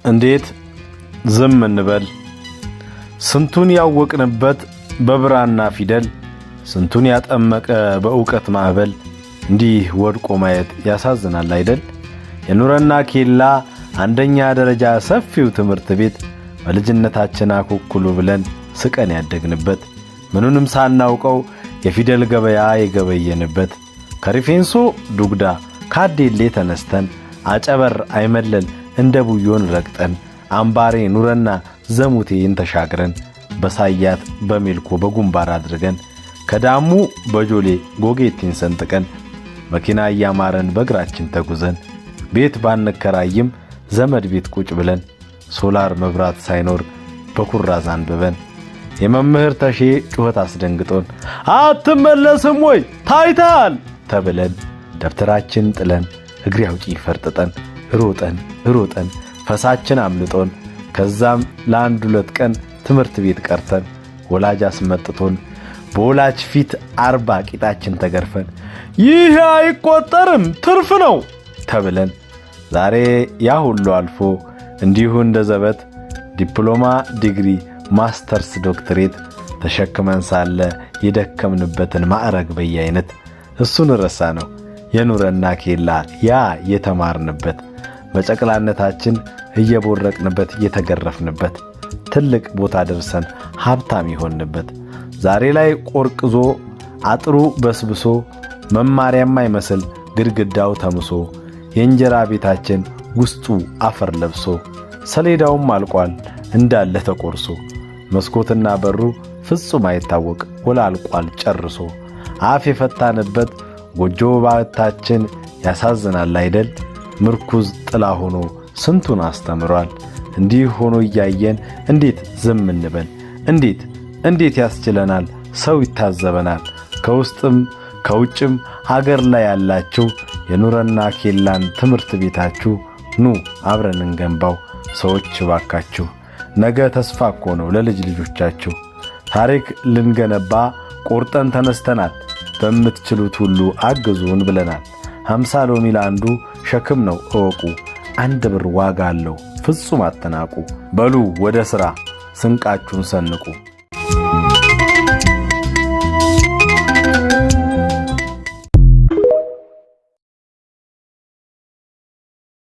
እንዴት ዝም እንበል? ስንቱን ያወቅንበት በብራና ፊደል፣ ስንቱን ያጠመቀ በእውቀት ማዕበል እንዲህ ወድቆ ማየት ያሳዝናል አይደል? የኑረና ኬላ አንደኛ ደረጃ ሰፊው ትምህርት ቤት፣ በልጅነታችን አኩኩሉ ብለን ስቀን ያደግንበት፣ ምኑንም ሳናውቀው የፊደል ገበያ የገበየንበት፣ ከሪፌንሶ ዱግዳ ካዴሌ ተነስተን አጨበር አይመለል እንደ ቡዮን ረግጠን አምባሬ ኑረና ዘሙቴን ተሻግረን በሳያት በሜልኮ በጉንባር አድርገን ከዳሙ በጆሌ ጎጌቴን ሰንጥቀን መኪና እያማረን በእግራችን ተጉዘን ቤት ባንከራይም ዘመድ ቤት ቁጭ ብለን ሶላር መብራት ሳይኖር በኩራዝ አንብበን የመምህር ተሼ ጩኸት አስደንግጦን አትመለስም ወይ ታይታል ተብለን ደብተራችን ጥለን እግሬ አውጪኝ ፈርጥጠን ሮጠን ሮጠን ፈሳችን አምልጦን ከዛም ለአንድ ሁለት ቀን ትምህርት ቤት ቀርተን ወላጅ አስመጥቶን በወላጅ ፊት 40 ቂጣችን ተገርፈን ይህ አይቆጠርም ትርፍ ነው ተብለን ዛሬ ያ ሁሉ አልፎ እንዲሁ እንደ ዘበት ዲፕሎማ፣ ዲግሪ፣ ማስተርስ፣ ዶክትሬት ተሸክመን ሳለ የደከምንበትን ማዕረግ በየአይነት እሱን ረሳነው። የኑረና ኬላ ያ የተማርንበት፣ በጨቅላነታችን እየቦረቅንበት እየተገረፍንበት ትልቅ ቦታ ደርሰን ሀብታም የሆንበት ዛሬ ላይ ቆርቅዞ አጥሩ በስብሶ መማሪያም አይመስል ግድግዳው ተምሶ የእንጀራ ቤታችን ውስጡ አፈር ለብሶ ሰሌዳውም አልቋል እንዳለ ተቆርሶ መስኮትና በሩ ፍጹም አይታወቅ ወላልቋል ጨርሶ አፍ የፈታንበት ጎጆ ባታችን ያሳዝናል አይደል? ምርኩዝ ጥላ ሆኖ ስንቱን አስተምሯል። እንዲህ ሆኖ እያየን እንዴት ዝም እንበል? እንዴት እንዴት ያስችለናል? ሰው ይታዘበናል። ከውስጥም ከውጭም ሀገር ላይ ያላችሁ የኑረና ኬላን ትምህርት ቤታችሁ ኑ አብረን እንገንባው። ሰዎች ባካችሁ፣ ነገ ተስፋ እኮ ነው ለልጅ ልጆቻችሁ። ታሪክ ልንገነባ ቆርጠን ተነስተናል። በምትችሉት ሁሉ አግዙን ብለናል። 50 ሎሚ ለአንዱ ሸክም ነው እወቁ። 1 ብር ዋጋ አለው ፍጹም አትናቁ። በሉ ወደ ሥራ ስንቃችሁን ሰንቁ።